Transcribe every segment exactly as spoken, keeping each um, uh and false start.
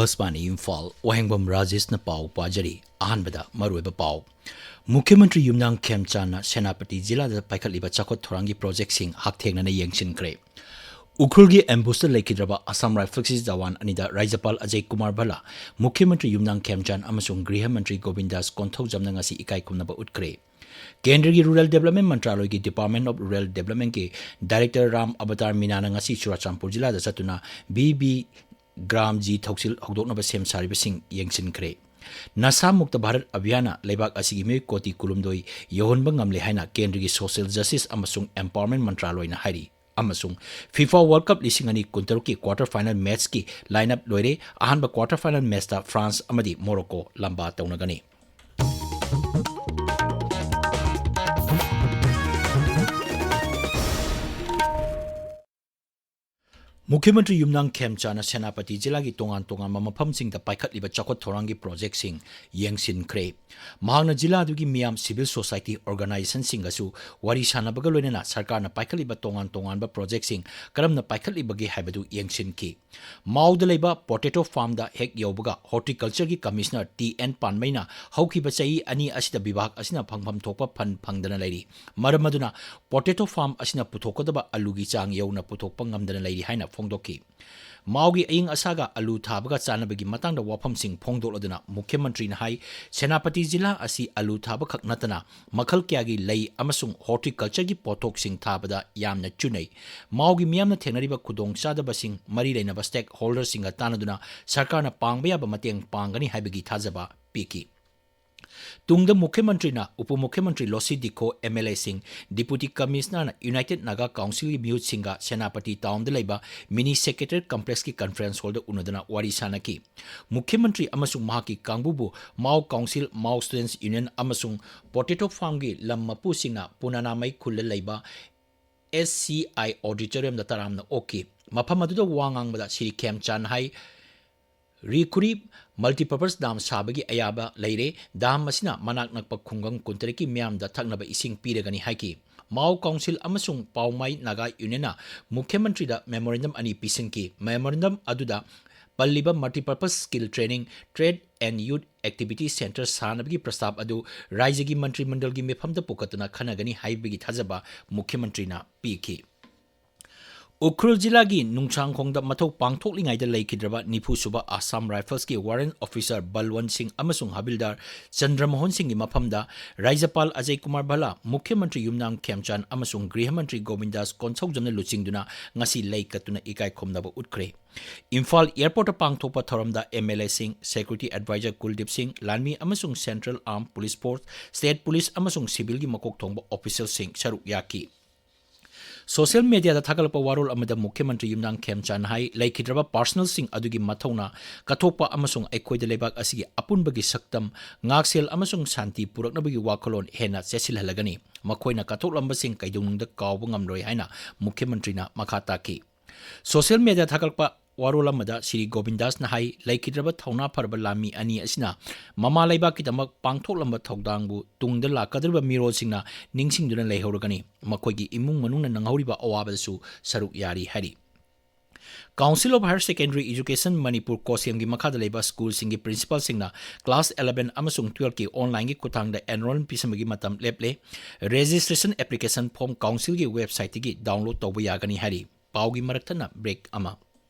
ꯑꯀꯥꯁꯕꯥꯅꯤ ꯏꯝꯐꯥꯜ, ꯋꯥꯍꯦꯡꯕꯝ ꯔꯥꯖꯦꯁꯅ ꯄꯥꯎ ꯄꯥꯖꯔꯤ꯫ ꯑꯍꯥꯟꯕꯗ ꯃꯔꯨꯑꯣꯏꯕ ꯄꯥꯎ꯫ ꯃꯨꯈ꯭ꯌ ꯃꯟꯇ꯭ꯔꯤ ꯌꯨꯝꯅꯥꯝ ꯈꯦꯝꯆꯥꯟꯅ ꯁꯦꯅꯥꯄꯇꯤ ꯖꯤꯂꯥꯗ ꯄꯥꯏꯈꯠꯂꯤꯕ ꯆꯥꯎꯈꯠ ꯊꯧꯔꯥꯡꯒꯤ ꯄ꯭ꯔꯣꯖꯦꯛꯁꯤꯡ ꯍꯛꯊꯦꯡꯅꯅ ꯌꯦꯡꯁꯤꯟꯈ꯭ꯔꯦ꯫ ꯎꯈ꯭ꯔꯨꯜꯒꯤ ꯑꯦꯝꯕꯨꯁꯇ ꯂꯩꯈꯤꯗ꯭ꯔꯕ ꯑꯁꯥꯝ ꯔꯥꯏꯐꯜꯁꯀꯤ ꯖꯋꯥꯟ ꯑꯅꯤꯗ ꯔꯥꯖ꯭ꯌꯄꯥꯜ ꯑꯖꯌ ꯀꯨꯃꯥꯔ ꯚꯜꯂꯥ, ꯃꯨꯈ꯭ꯌ ꯃꯟꯇ꯭ꯔꯤ ꯌꯨꯝꯅꯥꯝ ꯈꯦꯝꯆꯥꯟ ꯑꯃꯁꯨꯡ ꯒ꯭ꯔꯤꯍ ꯃꯟꯇ꯭ꯔꯤ ꯒꯣꯕꯤꯟ ꯗꯥꯁ ꯀꯣꯟꯊꯧꯖꯝꯅ ꯉꯁꯤ ꯏꯀꯥꯏ ꯈꯨꯝꯅꯕ ꯎꯠꯈ꯭ꯔꯦ꯫ ꯀꯦꯟꯗ꯭ꯔꯒꯤ ꯔꯨꯔꯦꯜ ꯗꯤꯕꯦꯂꯞꯃꯦꯟ ꯃꯟꯇ꯭ꯔꯥꯂꯣꯏꯒꯤ ꯗꯤꯄꯥꯔꯠꯃꯦꯟ ꯑꯣꯐ ꯔꯨꯔꯦꯜ ꯗꯤꯕꯦꯂꯞꯃꯦꯟꯒꯤ ꯗꯥꯏꯔꯦꯛꯇꯔ ꯔꯥꯝ ꯑꯕꯇꯥꯔ ꯃꯤꯅꯥꯅ ꯉꯁꯤ ꯆꯨꯔꯥꯆꯥꯟꯄꯨꯔ ꯖꯤꯂꯥꯗ ꯆꯠꯇꯨꯅ ꯕꯤ ꯕꯤ ꯒ꯭ꯔꯥꯝ ꯖꯤ ꯊꯧꯁꯤꯜ ꯍꯧꯗꯣꯛꯅꯕ ꯁꯦꯝ ꯁꯥꯔꯤꯕꯁꯤꯡ ꯌꯦꯡꯁꯤꯟꯈ꯭ꯔꯦ꯫ ꯅꯁꯥ ꯃꯨꯛꯇ ꯚꯥꯔꯠ ꯑꯚꯤꯌꯥꯟꯅ ꯂꯩꯕꯥꯛ ꯑꯁꯤꯒꯤ ꯃꯤꯑꯣꯏ ꯀꯣꯇꯤ ꯀꯨꯟꯍꯨꯝꯗꯣꯏ ꯌꯧꯍꯟꯕ ꯉꯝꯂꯦ ꯍꯥꯏꯅ ꯀꯦꯟꯗ꯭ꯔꯒꯤ ꯁꯣꯁꯤꯌꯦꯜ ꯖꯁꯇꯤꯁ ꯑꯃꯁꯨꯡ ꯑꯦꯝꯄꯥꯋꯔꯃꯦꯟ ꯃꯟꯇ꯭ꯔꯥꯂꯣꯏꯅ ꯍꯥꯏꯔꯤ꯫ ꯑꯃꯁꯨꯡ ꯐꯤꯐꯥ ꯋꯥꯔꯜ ꯀꯞ ꯂꯤꯁꯤꯡ ꯑꯅꯤ ꯀꯨꯟꯇꯔꯨꯛꯀꯤ ꯀ꯭ꯋꯥꯔꯇꯔ ꯐꯥꯏꯅꯦꯜ ꯃꯦꯆꯀꯤ ꯂꯥꯏꯟ ꯑꯞ ꯂꯣꯏꯔꯦ꯫ ꯑꯍꯥꯟꯕ ꯀ꯭ꯋꯥꯔꯇꯔ ꯐꯥꯏꯅꯦꯜ ꯃꯦꯆꯇ ꯐ꯭ꯔꯥꯟꯁ ꯑꯃꯗꯤ ꯃꯣꯔꯣꯀꯣ ꯂꯝꯕꯥ ꯇꯧꯅꯒꯅꯤ꯫ ꯃꯨꯈ꯭ꯌ ꯃꯟꯇ꯭ꯔꯤ ꯌꯨꯝꯅꯥꯝ ꯈꯦꯝꯆꯥꯟꯅ ꯁꯦꯅꯥꯄꯇꯤ ꯖꯤꯂꯥꯒꯤ ꯇꯣꯉꯥꯟ ꯇꯣꯉꯥꯟꯕ ꯃꯐꯝꯁꯤꯡꯗ ꯄꯥꯏꯈꯠꯂꯤꯕ ꯆꯥꯎꯈꯠ ꯊꯧꯔꯥꯡꯒꯤ ꯄ꯭ꯔꯣꯖꯦꯛꯁꯤꯡ ꯌꯦꯡꯁꯤꯟꯈ꯭ꯔꯦ꯫ ꯃꯍꯥꯛꯅ ꯖꯤꯂꯥꯗꯨꯒꯤ ꯃꯤꯌꯥꯝ, ꯁꯤꯚꯤꯜ ꯁꯣꯁꯥꯏꯇꯤ ꯑꯣꯔꯒꯅꯥꯏꯖꯦꯁꯟꯁꯤꯡꯒꯁꯨ ꯋꯥꯔꯤ ꯁꯥꯟꯅꯕꯒ ꯂꯣꯏꯅꯅ ꯁꯔꯀꯥꯔꯅ ꯄꯥꯏꯈꯠꯂꯤꯕ ꯇꯣꯉꯥꯟ ꯇꯣꯉꯥꯟꯕ ꯄ꯭ꯔꯣꯖꯦꯛꯁꯤꯡ ꯀꯔꯝꯅ ꯄꯥꯏꯈꯠꯂꯤꯕꯒꯦ ꯍꯥꯏꯕꯗꯨ ꯌꯦꯡꯁꯤꯟꯈꯤ꯫ ꯃꯥꯎꯗ ꯂꯩꯕ ꯄꯣꯇꯦꯇꯣ ꯐꯥꯔꯝꯗ ꯍꯦꯛ ꯌꯧꯕꯒ ꯍꯣꯔꯇꯤꯀꯜꯆꯔꯒꯤ ꯀꯃꯤꯁꯅꯔ ꯇꯤ ꯑꯦꯟ ꯄꯥꯟꯃꯩꯅ ꯍꯧꯈꯤꯕ ꯆꯍꯤ ꯑꯅꯤ ꯑꯁꯤꯗ ꯕꯤꯚꯥꯒ ꯑꯁꯤꯅ ꯐꯪꯐꯝ ꯊꯣꯛꯄ ꯐꯟ ꯐꯪꯗꯅ ꯂꯩꯔꯤ꯫ ꯃꯔꯝ ꯑꯗꯨꯅ ꯄꯣꯇꯦꯇꯣ ꯐꯥꯔꯝ ꯑꯁꯤꯅ ꯄꯨꯊꯣꯛꯀꯗꯕ ꯑꯂꯨꯒꯤ ꯆꯥꯡ ꯌꯧꯅ ꯄꯨꯊꯣꯛꯄ ꯉꯝꯗꯅ ꯂꯩꯔꯤ ꯍꯥꯏꯅ ꯐꯣꯡꯗꯣꯛꯈꯤ꯫ ꯃꯥꯎꯒꯤ ꯑꯏꯪ ꯑꯁꯥꯒ ꯑꯂꯨ ꯊꯥꯕꯒ ꯆꯥꯟꯅꯕꯒꯤ ꯃꯇꯥꯡꯗ ꯋꯥꯐꯝꯁꯤꯡ ꯐꯣꯡꯗꯣꯛꯂꯗꯨꯅ ꯃꯨꯈ꯭ꯌ ꯃꯟꯇ꯭ꯔꯤꯅ ꯍꯥꯏ, ꯁꯦꯅꯥꯄꯇꯤ ꯖꯤꯂꯥ ꯑꯁꯤ ꯑꯂꯨ ꯊꯥꯕ ꯈꯛ ꯅꯠꯇꯅ ꯃꯈꯜ ꯀꯌꯥꯒꯤ ꯂꯩ ꯑꯃꯁꯨꯡ ꯍꯣꯔꯇꯤꯀꯜꯆꯔꯒꯤ ꯄꯣꯠꯊꯣꯛꯁꯤꯡ ꯊꯥꯕꯗ ꯌꯥꯝꯅ ꯆꯨꯅꯩ꯫ ꯃꯥꯎꯒꯤ ꯃꯤꯌꯥꯝꯅ ꯊꯦꯡꯅꯔꯤꯕ ꯈꯨꯗꯣꯡꯆꯥꯗꯕꯁꯤꯡ ꯃꯔꯤ ꯂꯩꯅꯕ ꯁ꯭ꯇꯦꯛ ꯍꯣꯜꯗꯔꯁꯤꯡꯒ ꯇꯥꯟꯅꯗꯨꯅ ꯁꯔꯀꯥꯔꯅ ꯄꯥꯡꯕ ꯌꯥꯕ ꯃꯇꯦꯡ ꯄꯥꯡꯒꯅꯤ ꯍꯥꯏꯕꯒꯤ ꯊꯥꯖꯕ ꯄꯤꯈꯤ꯫ ꯇꯨꯡꯗ ꯃꯨꯈ꯭ꯌ ꯃꯟꯇ꯭ꯔꯤꯅ ꯎꯄ ꯃꯨꯈ꯭ꯌ ꯃꯟꯇ꯭ꯔꯤ ꯂꯣꯁꯤ ꯗꯤꯈꯣ, ꯑꯦꯝ ꯑꯦꯜ ꯑꯦꯁꯤꯡ, ꯗꯤꯄꯨꯇꯤ ꯀꯃꯤꯁꯅꯔꯅ ꯌꯨꯅꯥꯏꯇꯦꯗ ꯅꯥꯒꯥ ꯀꯥꯎꯟꯁꯤꯜꯒꯤ ꯃꯤꯍꯨꯠꯁꯤꯡꯒ ꯁꯦꯅꯥꯄꯇꯤ ꯇꯥꯎꯟꯗ ꯂꯩꯕ ꯃꯤꯅꯤ ꯁꯦꯀ꯭ꯔꯦꯇꯦꯔꯤꯌꯦꯠ ꯀꯝꯄ꯭ꯂꯦꯛꯁꯀꯤ ꯀꯟꯐꯔꯦꯟꯁ ꯍꯣꯜꯗ ꯎꯅꯗꯨꯅ ꯋꯥꯔꯤ ꯁꯥꯟꯅꯈꯤ꯫ ꯃꯨꯈ꯭ꯌ ꯃꯟꯇ꯭ꯔꯤ ꯑꯃꯁꯨꯡ ꯃꯍꯥꯛꯀꯤ ꯀꯥꯡꯕꯨꯕꯨ ꯃꯥꯎ ꯀꯥꯎꯟꯁꯤꯜ, ꯃꯥꯎ ꯁ꯭ꯇꯨꯗꯦꯟꯠꯁ ꯌꯨꯅꯤꯌꯟ ꯑꯃꯁꯨꯡ ꯄꯣꯇꯦꯇꯣ ꯐꯥꯔꯝꯒꯤ ꯂꯝ ꯃꯄꯨꯁꯤꯡꯅ ꯄꯨꯅꯥꯅꯥꯃꯩ ꯈꯨꯜꯗ ꯂꯩꯕ ꯑꯦꯁ ꯁꯤ ꯑꯥꯏ ꯑꯣꯗꯤꯇꯣꯔꯤꯌꯝꯗ ꯇꯔꯥꯝꯅ ꯑꯣꯛꯈꯤ꯫ ꯃꯐꯝ ꯑꯗꯨꯗ ꯋꯥ ꯉꯥꯡꯕꯗ ꯁ꯭ꯔꯤ ꯈꯦꯝꯆꯥꯟ ꯍꯥꯏ, ꯔꯤꯈꯨꯔꯤ ꯃꯜꯇꯤꯄꯔꯄꯁ ꯗꯥꯝ ꯁꯥꯕꯒꯤ ꯑꯌꯥꯕ ꯂꯩꯔꯦ꯫ ꯗꯥꯝ ꯑꯁꯤꯅ ꯃꯅꯥꯛ ꯅꯛꯄ ꯈꯨꯡꯒꯪ ꯀꯨꯟꯇꯔꯦꯠꯀꯤ ꯃꯤꯌꯥꯝꯗ ꯊꯛꯅꯕ ꯏꯁꯤꯡ ꯄꯤꯔꯒꯅꯤ ꯍꯥꯏꯈꯤ꯫ ꯃꯥꯎ ꯀꯥꯎꯟꯁꯤꯜ ꯑꯃꯁꯨꯡ ꯄꯥꯎꯃꯥꯏ ꯅꯥꯒꯥ ꯌꯨꯅꯤꯌꯟꯅ ꯃꯨꯈ꯭ꯌ ꯃꯟꯇ꯭ꯔꯤꯗ ꯃꯦꯃꯣꯔꯦꯟꯗꯝ ꯑꯅꯤ ꯄꯤꯁꯤꯟꯈꯤ꯫ ꯃꯦꯃꯣꯔꯦꯟꯗꯝ ꯑꯗꯨꯗ ꯄꯜꯂꯤꯕ Multipurpose Skill Training, Trade and Youth Activity Centre ꯁꯥꯅꯕꯒꯤ ꯄ꯭ꯔꯁꯇꯥꯕ ꯑꯗꯨ ꯔꯥꯖ꯭ꯌꯒꯤ ꯃꯟꯇ꯭ꯔꯤ ꯃꯟꯗꯜꯒꯤ ꯃꯤꯐꯝꯗ ꯄꯨꯈꯠꯇꯨꯅ ꯈꯟꯅꯒꯅꯤ ꯍꯥꯏꯕꯒꯤ ꯊꯥꯖꯕ ꯃꯨꯈ꯭ꯌꯃꯟꯇ꯭ꯔꯤꯅ ꯄꯤꯈꯤ꯫ ꯎꯈ꯭ꯔꯨꯜ ꯖꯤꯂꯥꯒꯤ ꯅꯨꯡꯁꯥꯡꯈꯣꯡꯗ ꯃꯊꯧ ꯄꯥꯡꯊꯣꯛꯂꯤꯉꯩꯗ ꯂꯩꯈꯤꯗ꯭ꯔꯕ ꯅꯤꯐꯨ ꯁꯨꯕ ꯑꯁꯥꯝ ꯔꯥꯏꯐꯜꯁꯀꯤ ꯋꯥꯔꯦꯟꯠ ꯑꯣꯐꯤꯁꯔ ꯕꯜꯋꯟꯠ ꯁꯤꯡ ꯑꯃꯁꯨꯡ ꯍꯕꯤꯜꯗꯥꯔ ꯆꯟꯗ꯭ꯔꯃꯣꯍꯟ ꯁꯤꯡꯒꯤ ꯃꯐꯝꯗ ꯔꯥꯖ꯭ꯌꯄꯥꯜ ꯑꯖꯌ ꯀꯨꯃꯥꯔ ꯚꯜꯂꯥ, ꯃꯨꯈ꯭ꯌ ꯃꯟꯇ꯭ꯔꯤ ꯌꯨꯝꯅꯥꯝ ꯈꯦꯝꯆꯥꯟ ꯑꯃꯁꯨꯡ ꯒ꯭ꯔꯤꯍ ꯃꯟꯇ꯭ꯔꯤ ꯒꯣꯕꯤꯟꯗꯥꯁ ꯀꯣꯟꯁꯧꯖꯝꯅ ꯂꯨꯆꯤꯡꯗꯨꯅ ꯉꯁꯤ ꯂꯩ ꯀꯠꯇꯨꯅ ꯏꯀꯥꯏ ꯈꯨꯝꯅꯕ ꯎꯠꯈ꯭ꯔꯦ꯫ ꯏꯝꯐꯥꯜ ꯑꯦꯌꯔꯄꯣꯔꯠꯇ ꯄꯥꯡꯊꯣꯛꯄ ꯊꯧꯔꯝꯗ ꯑꯦꯝ ꯑꯦꯜ ꯑꯦꯁꯤꯡ, ꯁꯦꯀ꯭ꯌꯨꯔꯤꯇꯤ ꯑꯦꯗꯚꯥꯏꯖꯔ ꯀꯨꯜꯗꯤꯞ ꯁꯤꯡ, ꯂꯥꯟꯃꯤ ꯑꯃꯁꯨꯡ central armed police force, state police ꯑꯃꯁꯨꯡ ꯁꯤꯚꯤꯜꯒꯤ ꯃꯀꯣꯛ ꯊꯣꯡꯕ ꯑꯣꯐꯤꯁꯤꯌꯦꯜꯁꯤꯡ ꯁꯔꯨꯛ ꯌꯥꯈꯤ꯫ ꯁꯣꯁꯤꯌꯦꯜ ꯃꯦꯗꯤꯌꯥꯗ ꯊꯥꯒꯠꯂꯛꯄ ꯋꯥꯔꯣꯜ ꯑꯃꯗ ꯃꯨꯈ꯭ꯌ ꯃꯟꯇ꯭ꯔꯤ ꯌꯨꯝꯅꯥꯝ ꯈꯦꯝꯆꯥꯟ ꯍꯥꯏ, ꯂꯩꯈꯤꯗ꯭ꯔꯕ ꯄꯥꯔꯁꯅꯦꯜꯁꯤꯡ ꯑꯗꯨꯒꯤ ꯃꯊꯧꯅꯥ ꯀꯠꯊꯣꯛꯄ ꯑꯃꯁꯨꯡ ꯑꯩꯈꯣꯏꯗ ꯂꯩꯕꯥꯛ ꯑꯁꯤꯒꯤ ꯑꯄꯨꯟꯕꯒꯤ ꯁꯛꯇꯝ, ꯉꯥꯛꯁꯦꯜ ꯑꯃꯁꯨꯡ ꯁꯥꯟꯇꯤ ꯄꯨꯔꯛꯅꯕꯒꯤ ꯋꯥꯈꯜꯂꯣꯟ ꯍꯦꯟꯅ ꯆꯦꯠꯁꯤꯜꯍꯜꯂꯒꯅꯤ꯫ ꯃꯈꯣꯏꯅ ꯀꯠꯊꯣꯛꯂꯝꯕꯁꯤꯡ ꯀꯩꯗꯧꯅꯨꯡꯗ ꯀꯥꯎꯕ ꯉꯝꯂꯣꯏ ꯍꯥꯏꯅ ꯃꯨꯈ꯭ꯌ ꯃꯟꯇ꯭ꯔꯤꯅ ꯃꯈꯥ ꯇꯥꯈꯤ꯫ ꯁꯣꯁꯤꯌꯦꯜ ꯃꯦꯗꯤꯌꯥ ꯊꯥꯒꯠꯂꯛꯄ ꯋꯥꯔꯣꯜ ꯑꯃꯗ ꯁ꯭ꯔꯤ ꯒꯣꯕꯤꯟꯗꯥꯁꯅ ꯍꯥꯏ, ꯂꯩꯈꯤꯗ꯭ꯔꯕ ꯊꯧꯅꯥ ꯐꯔꯕ ꯂꯥꯟꯃꯤ ꯑꯅꯤ ꯑꯁꯤꯅ ꯃꯃꯥ ꯂꯩꯕꯥꯛꯀꯤꯗꯃꯛ ꯄꯥꯡꯊꯣꯛꯂꯝꯕ ꯊꯧꯗꯥꯡꯕꯨ ꯇꯨꯡꯗ ꯂꯥꯛꯀꯗꯧꯔꯤꯕ ꯃꯤꯔꯣꯜꯁꯤꯡꯅ ꯅꯤꯡꯁꯤꯡꯗꯨꯅ ꯂꯩꯍꯧꯔꯒꯅꯤ꯫ ꯃꯈꯣꯏꯒꯤ ꯏꯃꯨꯡ ꯃꯅꯨꯡꯅ ꯅꯪꯍꯧꯔꯤꯕ ꯑꯋꯥꯕꯗꯁꯨ ꯁꯔꯨꯛ ꯌꯥꯔꯤ ꯍꯥꯏꯔꯤ꯫ Council of Higher Secondary Education Manipur, ꯀꯣꯁꯦꯝꯒꯤ ꯃꯈꯥꯗ ꯂꯩꯕ ꯁ꯭ꯀꯨꯜꯁꯤꯡꯒꯤ ꯄ꯭ꯔꯤꯟꯁꯤꯄꯥꯜꯁꯤꯡꯅ ꯀ꯭ꯂꯥꯁ eleven ꯑꯃꯁꯨꯡ twelveꯀꯤ ꯑꯣꯟꯂꯥꯏꯟꯒꯤ ꯈꯨꯠꯊꯥꯡꯗ ꯑꯦꯟꯔꯣꯜꯃꯦꯟꯠ ꯄꯤꯁꯤꯟꯕꯒꯤ ꯃꯇꯝ ꯂꯦꯞꯂꯦ꯫ ꯔꯦꯖꯤꯁꯇ꯭ꯔꯦꯁꯟ ꯑꯦꯄ꯭ꯂꯤꯀꯦꯁꯟ ꯐꯣꯔꯝ ꯀꯥꯎꯟꯁꯤꯜꯒꯤ ꯋꯦꯕꯁꯥꯏꯠꯇꯒꯤ ꯗꯥꯎꯟꯂꯣꯗ ꯇꯧꯕ ꯌꯥꯒꯅꯤ ꯍꯥꯏꯔꯤ꯫ ꯄꯥꯎꯒꯤ ꯃꯔꯛ ꯊꯠꯅ ꯕ꯭ꯔꯦꯛ ꯑꯃ꯫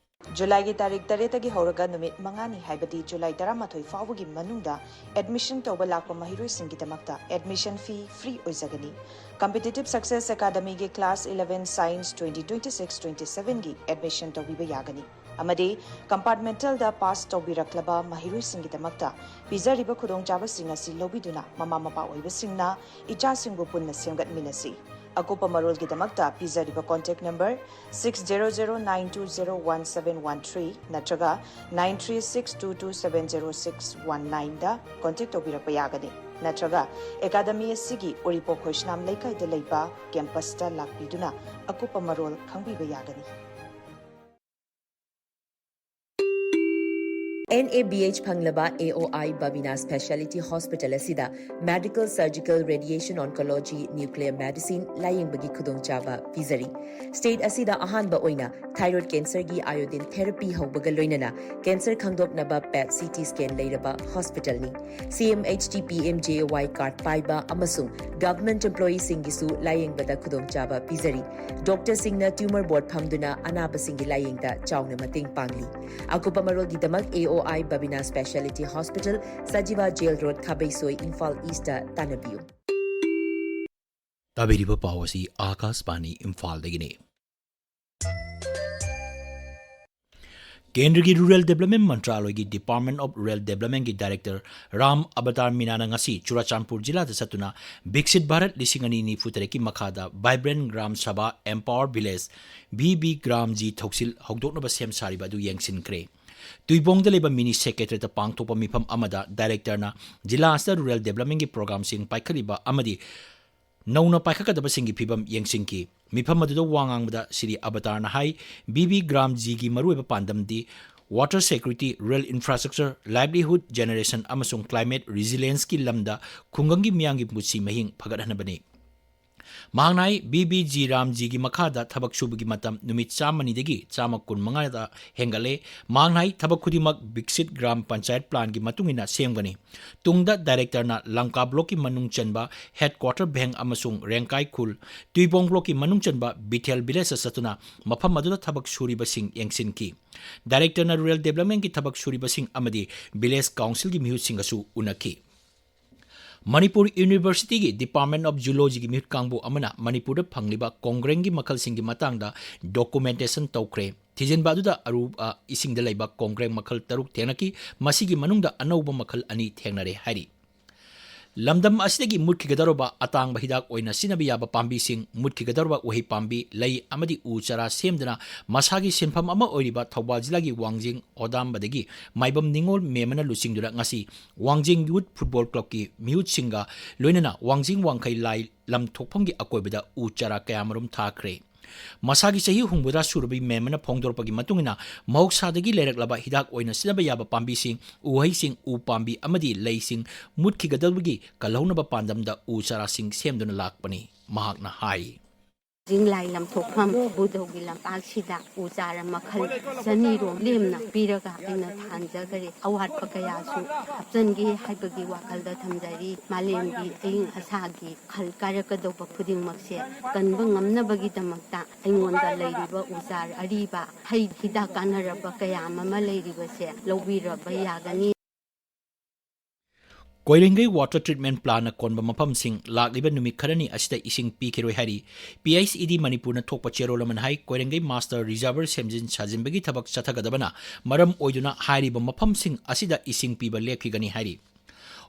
ꯖꯨꯂꯥꯏꯒꯤ ꯇꯥꯔꯤꯛ ꯇꯔꯦꯠꯇꯒꯤ ꯍꯧꯔꯒ ꯅꯨꯃꯤꯠ ꯃꯉꯥꯅꯤ, ꯍꯥꯏꯕꯗꯤ ꯖꯨꯂꯥꯏ ꯇꯔꯥꯃꯥꯊꯣꯏ ꯐꯥꯎꯕꯒꯤ ꯃꯅꯨꯡꯗ ꯑꯦꯗꯃꯤꯁꯟ ꯇꯧꯕ ꯂꯥꯛꯄ ꯃꯍꯩꯔꯣꯏꯁꯤꯡꯒꯤꯗꯃꯛꯇ ꯑꯦꯗꯃꯤꯁꯟ ꯐꯤ ꯐ꯭ꯔꯤ ꯑꯣꯏꯖꯒꯅꯤ꯫ Competitive Success Academyꯒꯤ class eleven science twenty twenty-six twenty-sevenꯒꯤ ꯑꯦꯗꯃꯤꯁꯟ ꯇꯧꯕꯤꯕ ꯌꯥꯒꯅꯤ꯫ ꯑꯃꯗꯤ compartmentalꯗ ꯄꯥꯁ ꯇꯧꯕꯤꯔꯛꯂꯕ ꯃꯍꯩꯔꯣꯏꯁꯤꯡꯒꯤꯗꯃꯛꯇ ꯄꯤꯖꯔꯤꯕ ꯈꯨꯗꯣꯡꯆꯥꯕꯁꯤꯡ ꯑꯁꯤ ꯂꯧꯕꯤꯗꯨꯅ ꯃꯃꯥ ꯃꯄꯥ ꯑꯣꯏꯕꯁꯤꯡꯅ ꯏꯆꯥꯁꯤꯡꯕꯨ ꯄꯨꯟꯅ ꯁꯦꯝꯒꯠꯃꯤꯟꯅꯁꯤ꯫ ꯑꯀꯨꯞꯄ ꯃꯔꯣꯜꯒꯤꯗꯃꯛꯇ ꯄꯤꯖꯔꯤꯕ contact number six zero zero nine two zero one seven one three ꯅꯠꯇ꯭ꯔꯒ nine three six two two seven zero six one nineꯗ contact ꯇꯧꯕꯤꯔꯛꯄ ꯌꯥꯒꯅꯤ꯫ ꯅꯠꯇ꯭ꯔꯒ ꯑꯦꯀꯥꯗꯃꯤ ꯑꯁꯤꯒꯤ ꯎꯔꯤꯄꯣꯛ ꯈꯣꯏꯁꯅꯥꯝ ꯂꯩꯀꯥꯏꯗ ꯂꯩꯕ campusꯇ ꯂꯥꯛꯄꯤꯗꯨꯅ ꯑꯀꯨꯞꯄ ꯃꯔꯣꯜ ꯈꯪꯕꯤꯕ ꯌꯥꯒꯅꯤ꯫ NABH ꯐꯪꯂꯕ AOI Babina Speciality Hospital ꯑꯁꯤꯗ Medical, Surgical, Radiation Oncology, Nuclear Medicine ꯂꯥꯌꯦꯡꯕꯒꯤ ꯈꯨꯗꯣꯡꯆꯥꯕ ꯄꯤꯖꯔꯤ꯫ State ꯑꯁꯤꯗ ꯑꯍꯥꯟꯕ ꯑꯣꯏꯅ thyroid cancerꯒꯤ iodine therapy ꯍꯧꯕꯒ ꯂꯣꯏꯅꯅ cancer ꯈꯪꯗꯣꯛꯅꯕ PET CT scan ꯂꯩꯔꯕ hospitalꯅꯤ꯫ CMHT PMJAY card ꯄꯥꯏꯕ ꯑꯃꯁꯨꯡ government employeeꯁꯤꯡꯒꯤꯁꯨ ꯂꯥꯌꯦꯡꯕꯗ ꯈꯨꯗꯣꯡꯆꯥꯕ ꯄꯤꯖꯔꯤ꯫ Doctorꯁꯤꯡꯅ tumor board ꯐꯝꯗꯨꯅ ꯑꯅꯥꯕꯁꯤꯡꯒꯤ ꯂꯥꯌꯦꯡꯗ ꯆꯥꯎꯅ ꯃꯇꯦꯡ ꯄꯥꯡꯂꯤ꯫ ꯑꯀꯨꯞꯄ ꯃꯔꯣꯜꯒꯤꯗꯃꯛ AOI Babina Speciality Hospital, Sajiwa Jail Road, ꯈꯥꯕꯩꯁꯣꯏ, Imphal Eastꯇ ꯇꯥꯟꯅꯕꯤꯌꯨ꯫ ꯇꯥꯕꯤꯔꯤꯕ ꯄꯥꯎ ꯑꯁꯤ ꯑꯥꯀꯥꯁꯕꯥꯅꯤ ꯏꯝꯐꯥꯜꯗꯒꯤꯅꯤ꯫ ꯀꯦꯟꯗ꯭ꯔꯒꯤ Rural Development ꯃꯟꯇ꯭ꯔꯥꯂꯣꯏꯒꯤ Department of Rural Developmentꯀꯤ Director ꯔꯥꯝ ꯑꯕꯇꯥꯔ ꯃꯤꯅꯥꯅ ꯉꯁꯤ ꯆꯨꯔꯥꯆꯥꯟꯄꯨꯔ ꯖꯤꯂꯥꯗ ꯆꯠꯇꯨꯅ ꯕꯤꯛꯁꯤꯠ ꯚꯥꯔꯠ ꯂꯤꯁꯤꯡ ꯑꯅꯤ ꯅꯤꯐꯨ ꯇꯔꯦꯠꯀꯤ ꯃꯈꯥꯗ Vibrant Gram Sabha Empower Village, VB Gram G ꯊꯧꯁꯤꯜ ꯍꯧꯗꯣꯛꯅꯕ ꯁꯦꯝ ꯁꯥꯔꯤꯕ ꯑꯗꯨ ꯌꯦꯡꯁꯤꯟꯈ꯭ꯔꯦ꯫ ꯇꯨꯏꯕꯣꯡꯗ ꯂꯩꯕ mini secretariatꯇ ꯄꯥꯡꯊꯣꯛꯄ ꯃꯤꯐꯝ ꯑꯃꯗ Directorꯅ ꯖꯤꯂꯥ ꯑꯁꯤꯗ Rural Developmentꯀꯤ programꯁꯤꯡ ꯄꯥꯏꯈꯠꯂꯤꯕ ꯑꯃꯗꯤ ꯅꯧꯅ ꯄꯥꯏꯈꯠꯀꯗꯕꯁꯤꯡꯒꯤ ꯐꯤꯕꯝ ꯌꯦꯡꯁꯤꯟꯈꯤ꯫ ꯃꯤꯐꯝ ꯑꯗꯨꯗ ꯋꯥ ꯉꯥꯡꯕꯗ ꯁ꯭ꯔꯤ ꯑꯕꯇꯥꯔꯅ ꯍꯥꯏ, VB Gram Gꯒꯤ ꯃꯔꯨꯑꯣꯏꯕ ꯄꯥꯟꯗꯝꯗꯤ water security, rural infrastructure, livelihood generation ꯑꯃꯁꯨꯡ climate resilienceꯀꯤ ꯂꯝꯗ ꯈꯨꯡꯒꯪꯒꯤ ꯃꯤꯌꯥꯝꯒꯤ ꯄꯨꯟꯁꯤ ꯃꯍꯤꯡ ꯐꯒꯠꯍꯟꯕꯅꯤ꯫ ꯃꯍꯥꯛꯅ ꯍꯥꯏ, VB Gram Gꯒꯤ ꯃꯈꯥꯗ ꯊꯕꯛ ꯁꯨꯕꯒꯤ ꯃꯇꯝ ꯅꯨꯃꯤꯠ ꯆꯥꯝꯃꯅꯤꯗꯒꯤ ꯆꯥꯝꯃ ꯀꯨꯟꯃꯉꯥꯗ ꯍꯦꯟꯒꯠꯂꯦ꯫ ꯃꯍꯥꯛꯅ ꯍꯥꯏ, ꯊꯕꯛ ꯈꯨꯗꯤꯡꯃꯛ ꯕꯤꯛꯁꯤꯠ ꯒ꯭ꯔꯥꯝ ꯄꯟꯆꯥꯌꯠ ꯄ꯭ꯂꯥꯟꯒꯤ ꯃꯇꯨꯡ ꯏꯟꯅ ꯁꯦꯝꯒꯅꯤ꯫ ꯇꯨꯡꯗ Directorꯅ ꯂꯪꯀꯥ ꯕ꯭ꯂꯣꯛꯀꯤ ꯃꯅꯨꯡ ꯆꯟꯕ Headquarter ꯚꯦꯡ ꯑꯃꯁꯨꯡ ꯔꯦꯡꯀꯥꯏ ꯈꯨꯜ, ꯇꯨꯏꯕꯣꯡ ꯕ꯭ꯂꯣꯛꯀꯤ ꯃꯅꯨꯡ ꯆꯟꯕ ꯕꯤꯊꯦꯜ ꯚꯤꯂꯦꯖꯇ ꯆꯠꯇꯨꯅ ꯃꯐꯝ ꯑꯗꯨꯗ ꯊꯕꯛ ꯁꯨꯔꯤꯕꯁꯤꯡ ꯌꯦꯡꯁꯤꯟꯈꯤ꯫ Directorꯅ Rural Developmentꯀꯤ ꯊꯕꯛ ꯁꯨꯔꯤꯕꯁꯤꯡ ꯑꯃꯗꯤ Village Councilꯒꯤ ꯃꯤꯍꯨꯠꯁꯤꯡꯒꯁꯨ ꯎꯅꯈꯤ꯫ ꯃꯅꯤꯄꯨꯔ Universityꯒꯤ Department of Zoologyꯒꯤ ꯃꯤꯍꯨꯠ ꯀꯥꯡꯕꯨ ꯑꯃꯅ ꯃꯅꯤꯄꯨꯔꯗ ꯐꯪꯂꯤꯕ ꯀꯣꯡꯒ꯭ꯔꯦꯡꯒꯤ ꯃꯈꯜꯁꯤꯡꯒꯤ ꯃꯇꯥꯡꯗ documentation ꯇꯧꯈ꯭ꯔꯦ꯫ ꯊꯤꯖꯤꯟꯕ ꯑꯗꯨꯗ ꯑꯔꯨꯕ ꯏꯁꯤꯡꯗ ꯂꯩꯕ ꯀꯣꯡꯒ꯭ꯔꯦꯡ ꯃꯈꯜ ꯇꯔꯨꯛ ꯊꯦꯡꯅꯈꯤ꯫ ꯃꯁꯤꯒꯤ ꯃꯅꯨꯡꯗ ꯑꯅꯧꯕ ꯃꯈꯜ ꯑꯅꯤ ꯊꯦꯡꯅꯔꯦ ꯍꯥꯏꯔꯤ꯫ ꯂꯝꯗꯝ ꯑꯁꯤꯗꯒꯤ ꯃꯨꯠꯈꯤꯒꯗꯧꯔꯕ ꯑꯇꯥꯡꯕ ꯍꯤꯗꯥꯛ ꯑꯣꯏꯅ ꯁꯤꯖꯤꯟꯅꯕ ꯌꯥꯕ ꯄꯥꯝꯕꯤꯁꯤꯡ, ꯃꯨꯠꯈꯤꯒꯗꯧꯔꯕ ꯎꯍꯩ ꯄꯥꯝꯕꯤ, ꯂꯩ ꯑꯃꯗꯤ ꯎ ꯆꯥꯔꯥ ꯁꯦꯝꯗꯨꯅ ꯃꯁꯥꯒꯤ ꯁꯤꯟꯐꯝ ꯑꯃ ꯑꯣꯏꯔꯤꯕ ꯊꯧꯕꯥꯜ ꯖꯤꯂꯥꯒꯤ ꯋꯥꯡꯖꯤꯡ ꯍꯣꯗꯥꯝꯕꯗꯒꯤ ꯃꯥꯏꯕꯝ ꯅꯤꯉꯣꯜ ꯃꯦꯝꯃꯅ ꯂꯨꯆꯤꯡꯗꯨꯅ ꯉꯁꯤ ꯋꯥꯡꯖꯤꯡ Youth Football Clubꯀꯤ ꯃꯤꯍꯨꯠꯁꯤꯡꯒ ꯂꯣꯏꯅꯅ ꯋꯥꯡꯖꯤꯡ ꯋꯥꯡꯈꯩ ꯂꯥꯏ ꯂꯝ ꯊꯣꯛꯐꯝꯒꯤ ꯑꯀꯣꯏꯕꯗ ꯎ ꯆꯥꯔꯥ ꯀꯌꯥꯃꯔꯨꯝ ꯊꯥꯈ꯭ꯔꯦ꯫ ꯃꯁꯥꯒꯤ ꯆꯍꯤ ꯍꯨꯝꯐꯨꯇꯔꯥ ꯁꯨꯔꯕꯤ ꯃꯦꯝ ꯑꯃꯅ ꯐꯣꯡꯗꯣꯔꯛꯄꯒꯤ ꯃꯇꯨꯡ ꯏꯟꯅ, ꯃꯍꯧꯁꯥꯗꯒꯤ ꯂꯩꯔꯛꯂꯕ ꯍꯤꯗꯥꯛ ꯑꯣꯏꯅ ꯁꯤꯖꯤꯟꯅꯕ ꯌꯥꯕ ꯄꯥꯝꯕꯤꯁꯤꯡ, ꯎꯍꯩꯁꯤꯡ, ꯎ ꯄꯥꯝꯕꯤ ꯑꯃꯗꯤ ꯂꯩꯁꯤꯡ ꯃꯨꯠꯈꯤꯒꯗꯕꯒꯤ ꯀꯜꯍꯧꯅꯕ ꯄꯥꯟꯗꯝꯗ ꯎ ꯆꯥꯔꯥꯁꯤꯡ ꯁꯦꯝꯗꯨꯅ ꯂꯥꯛꯄꯅꯤ, ꯃꯍꯥꯛꯅ ꯍꯥꯏ꯫ ꯖꯤꯡꯂꯥꯏ ꯂꯝꯊꯣꯛꯐꯝ ꯕꯨꯙꯧꯒꯤ ꯂꯝꯄꯥꯛꯁꯤꯗ ꯎ ꯆꯥꯔ ꯃꯈꯜ ꯆꯅꯤ ꯔꯣꯝ ꯂꯦꯝꯅ ꯄꯤꯔꯒ ꯑꯩꯅ ꯊꯥꯟꯖꯈꯔꯦ꯫ ꯑꯋꯥꯠꯄ ꯀꯌꯥꯁꯨ ꯍꯥꯞꯆꯤꯟꯒꯦ ꯍꯥꯏꯕꯒꯤ ꯋꯥꯈꯜꯗ ꯊꯝꯖꯔꯤ꯫ ꯃꯥꯂꯦꯝꯒꯤ ꯑꯏꯪ ꯑꯁꯥꯒꯤ ꯈꯜ ꯀꯥꯏꯔꯛꯀꯗꯧꯕ ꯈꯨꯗꯤꯡꯃꯛꯁꯦ ꯀꯟꯕ ꯉꯝꯅꯕꯒꯤꯗꯃꯛꯇ ꯑꯩꯉꯣꯟꯗ ꯂꯩꯔꯤꯕ ꯎ ꯆꯥꯔ ꯑꯔꯤꯕ, ꯍꯩ ꯍꯤꯗꯥꯛ ꯀꯥꯟꯅꯔꯕ ꯀꯌꯥ ꯑꯃ ꯂꯩꯔꯤꯕꯁꯦ ꯂꯧꯕꯤꯔꯕ ꯌꯥꯒꯅꯤ꯫ ꯀꯣꯏꯔꯦꯡꯒꯩ ꯋꯥꯇꯔ ꯇ꯭ꯔꯤꯠꯃꯦꯟ ꯄ꯭ꯂꯥꯟꯅ ꯀꯣꯟꯕ ꯃꯐꯝꯁꯤꯡ ꯂꯥꯛꯂꯤꯕ ꯅꯨꯃꯤꯠ ꯈꯔꯅꯤ ꯑꯁꯤꯗ ꯏꯁꯤꯡ ꯄꯤꯈꯤꯔꯣꯏ ꯍꯥꯏꯔꯤ꯫ ꯄꯤ ꯑꯩꯆ ꯏ ꯗꯤ ꯃꯅꯤꯄꯨꯔꯅ ꯊꯣꯛꯄ ꯆꯦꯔꯣꯜ ꯑꯃꯅ ꯍꯥꯏ, ꯀꯣꯏꯔꯦꯡꯒꯩ ꯃꯥꯁꯇꯔ ꯔꯤꯖꯔꯚꯔ ꯁꯦꯝꯖꯤꯟ ꯁꯥꯖꯤꯟꯕꯒꯤ ꯊꯕꯛ ꯆꯠꯊꯒꯗꯕꯅ ꯃꯔꯝ ꯑꯣꯏꯗꯨꯅ ꯍꯥꯏꯔꯤꯕ ꯃꯐꯝꯁꯤꯡ ꯑꯁꯤꯗ ꯏꯁꯤꯡ ꯄꯤꯕ ꯂꯦꯞꯈꯤꯒꯅꯤ ꯍꯥꯏꯔꯤ꯫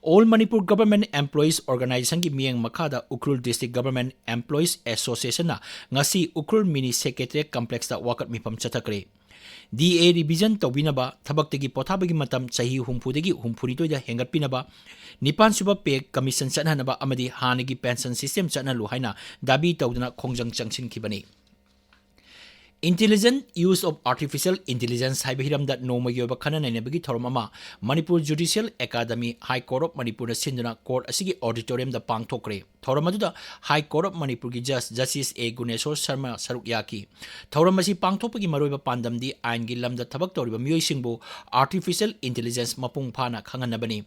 All Manipur Government Employees Organizationꯒꯤ ꯃꯤꯠꯌꯦꯡ ꯃꯈꯥꯗ ꯎꯈ꯭ꯔꯨꯜ District Government Employees Associationꯅ ꯉꯁꯤ ꯎꯈ꯭ꯔꯨꯜ Mini Secretariat Complexꯇ ꯋꯥꯀꯠ ꯃꯤꯐꯝ ꯆꯠꯊꯈ꯭ꯔꯦ꯫ ꯗꯤ ꯑꯦ revision ꯇꯧꯕꯤꯅꯕ, ꯊꯕꯛꯇꯒꯤ ꯄꯣꯊꯥꯕꯒꯤ ꯃꯇꯝ ꯆꯍꯤ ꯍꯨꯝꯐꯨꯗꯒꯤ ꯍꯨꯝꯐꯨꯅꯤꯊꯣꯏꯗ ꯍꯦꯟꯒꯠꯄꯤꯅꯕ, ꯅꯤꯄꯥꯟ ꯁꯨꯕ pay commission ꯆꯠꯍꯟꯅꯕ ꯑꯃꯗꯤ ꯍꯥꯟꯅꯒꯤ pension system ꯆꯠꯍꯜꯂꯨ ꯍꯥꯏꯅ ꯗꯥꯕꯤ ꯇꯧꯗꯨꯅ ꯈꯣꯡꯖꯪ ꯆꯪꯁꯤꯟꯈꯤꯕꯅꯤ꯫ Intelligent Use of Artificial Intelligence ꯍꯥꯏꯕ ꯍꯤꯔꯝꯗ ꯅꯣꯡꯃꯒꯤ ꯑꯣꯏꯕ ꯈꯟꯅ ꯅꯩꯅꯕꯒꯤ ꯊꯧꯔꯝ ꯑꯃ Manipur Judicial Academy, High Court of ꯃꯅꯤꯄꯨꯔꯅ ꯁꯤꯟꯗꯨꯅ court ꯑꯁꯤꯒꯤ auditoriumꯗ ꯄꯥꯡꯊꯣꯛꯈ꯭ꯔꯦ꯫ ꯊꯧꯔꯝ ꯑꯗꯨꯗ High Court of ꯃꯅꯤꯄꯨꯔꯒꯤ Judge Justice ꯑꯦ ꯒꯨꯅꯦꯁꯣꯔ ꯁꯔꯃ ꯁꯔꯨꯛ ꯌꯥꯈꯤ꯫ ꯊꯧꯔꯝ ꯑꯁꯤ ꯄꯥꯡꯊꯣꯛꯄꯒꯤ ꯃꯔꯨꯑꯣꯏꯕ ꯄꯥꯟꯗꯝꯗꯤ ꯑꯥꯏꯟꯒꯤ ꯂꯝꯗ ꯊꯕꯛ ꯇꯧꯔꯤꯕ ꯃꯤꯑꯣꯏꯁꯤꯡꯕꯨ artificial intelligence ꯃꯄꯨꯡ ꯐꯥꯅ ꯈꯪꯍꯟꯅꯕꯅꯤ꯫